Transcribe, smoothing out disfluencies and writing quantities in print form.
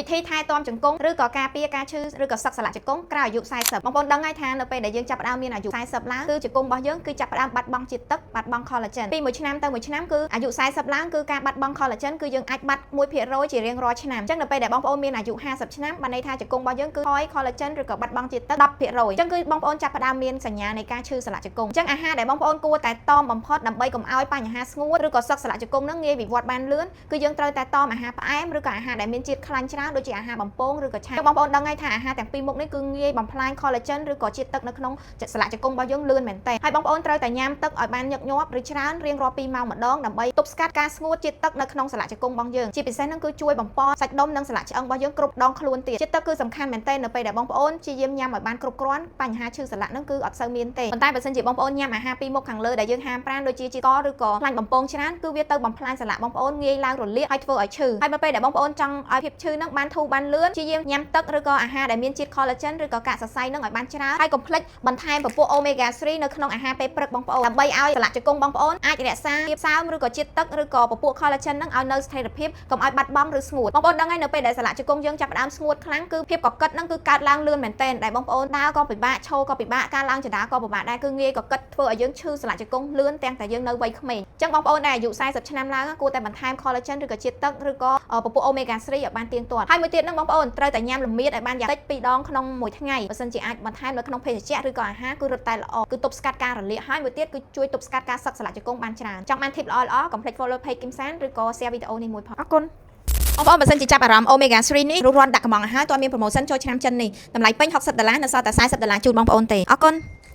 វិធីថែទាំជង្គង់ឬក៏ការពារការឈឺឬក៏សឹកសន្លាក់ជង្គង់ក្រោយអាយុ40បងប្អូនដឹងហើយថានៅពេលដែលយើងចាប់ផ្ដើមមានអាយុ40ឡើងគឺជង្គង់របស់យើងគឺចាប់ផ្ដើមបាត់បង់ជាតិទឹកបាត់បង់ collagen ពីមួយឆ្នាំទៅមួយឆ្នាំគឺអាយុ40ឡើងគឺការបាត់បង់ collagen គឺយើងអាចបាត់1%ជារៀងរាល់ឆ្នាំអញ្ចឹងនៅពេលដែលបងប្អូនមានអាយុ50ឆ្នាំបានន័យថាជង្គង់របស់យើងគឺថយ collagen ឬក៏បាត់បង់ជាតិទឹក10%អញ្ចឹងគឺបងប្អូនចាប់ផ្ដើមមានសញ្ញានៃការឈឺសន្លាក់ជង្គង់អញ្ចឹងអាហារដែលបងប្អូនគួរតែតមបំផុតដើម្បីកុំឲ្យបញ្ហាស្ងួតឬក៏សឹកសន្លាក់ជង្គង់ហ្នឹងងាយវិវត្តបានលឿនគឺយើងត្រូវតែតមអាហារផ្អែមឬក៏អាហារដែលមានជាតិខ្លាញ់ច្រើនដូចជាអាហារបំពងឬក៏ឆាបងប្អូនដឹងហើយថាអាហារទាំងពីរមុខនេះគឺងាយបំផ្លាញ collagen ឬក៏ជាតិទឹកនៅក្នុងសន្លាក់ជង្គង់របស់យើងលឿនមែនទែនហើយបងប្អូនត្រូវតែញ៉ាំទឹកឲ្យបានញឹកញាប់ឬច្រើនរៀងរាល់2ម៉ោងម្ដងដើម្បីទប់ស្កាត់ការស្ងួតជាតិទឹកនៅក្នុងសន្លាក់ជង្គង់របស់យើងជាពិសេសហ្នឹងគឺជួយបំប៉នសាច់ដុំនិងសន្លាក់ឆ្អឹងរបស់យើងគ្រប់ដងខ្លួនទៀតជាតិទឹកគឺសំខាន់មែនទែននៅពេលដែលបងប្អូនព្យាយាមញ៉ាំឲ្យបានគ្រប់គ្រាន់បញ្ហាឈឺសន្លាក់ហ្នឹងគឺអត់សូវមានទេប៉ុន្តែបើសិនជាបងប្អូនញ៉ាំអាហារពីរមុខខាងលើដែលយើងហាមប្រាមដូចជាជាតិឬក៏ខ្លាញ់បំពងច្រើនគឺវាទៅបំផ្លាញសន្លាក់បងប្អូនងាយឡើងរលាកហើយធ្វើឲ្យឈឺហើយបើពេលដែលបងប្អូនចង់ឲ្យភាពឈឺហ្នឹងបានធូរបានលឿនព្យាយាមញ៉ាំទឹកឬក៏អាហារដែលមានជាតិ collagen ឬក៏កាកសរសៃហ្នឹងឲ្យបានច្រើនហើយកុំភ្លេចបន្ថែមពពួក omega 3នៅក្នុងអាហារពេលព្រឹកបងប្អូនដើម្បីឲ្យសន្លាក់ជង្គង់បងប្អូនអាចរក្សាភាពសើមឬក៏ជាតិទឹកឬក៏ពពួក collagen ហ្នឹងឲ្យនៅស្ថិរភាពកុំឲ្យបាត់បង់ឬស្ងួតបងប្អូនដឹងហើយនៅពេលដែលសន្លាក់ជង្គង់យើងចាប់ផ្ដើមស្ងួតខ្លាំងគឺភាពកកិតហ្នឹងគឺកើតឡើងលឿនមែនទែនដែលបងប្អូនដើរក៏ពិបាកឈរក៏ពិបាកការឡើងជណ្ដើរក៏ពិបាកដែរគឺងាយកកិតធ្វើឲ្យយើងឈឺសន្លាក់ជង្គង់លឿនទាំងតែយើងនៅវ័យក្មេងអញ្ចឹងបងប្អូនដែលអាយុ40ឆ្នាំឡើងគួរតែបន្ថែម collagen ឬក៏ជាតិទឹកឬក៏ពពួក omega 3ឲ្យបានទៀងទាត់ហើយមួយទៀតហ្នឹងបងប្អូនត្រូវតែញ៉ាំល្មៀតឲ្យបានយ៉ាងតិច2ដងក្នុងមួយថ្ងៃបើសិនជាអាចបន្ថែមនៅក្នុងភេសជ្ជៈឬក៏អាហារគឺរឹតតែល្អគឺទប់ស្កាត់ការរលាកហើយមួយទៀតគឺជួយទប់ស្កាត់ការសឹកសន្លាក់ជង្គង់បានច្រើនចង់បាន tip ល្អៗកុំភ្លេច follow page គឹមសានឬក៏ share វីដេអូនេះមួយផងអរគុណបងប្អូនបើសិនជាចាប់អារម្មណ៍ Omega 3នេះរួសរាន់ដាក់កំងឲ្យហើយតើមាន promotion ចូលឆ្នាំចិននេះតម្លៃពេញ60ដុល្លារនៅសល់តែ40ដុល្លារជូនបងប្អូនទេអរគុណ។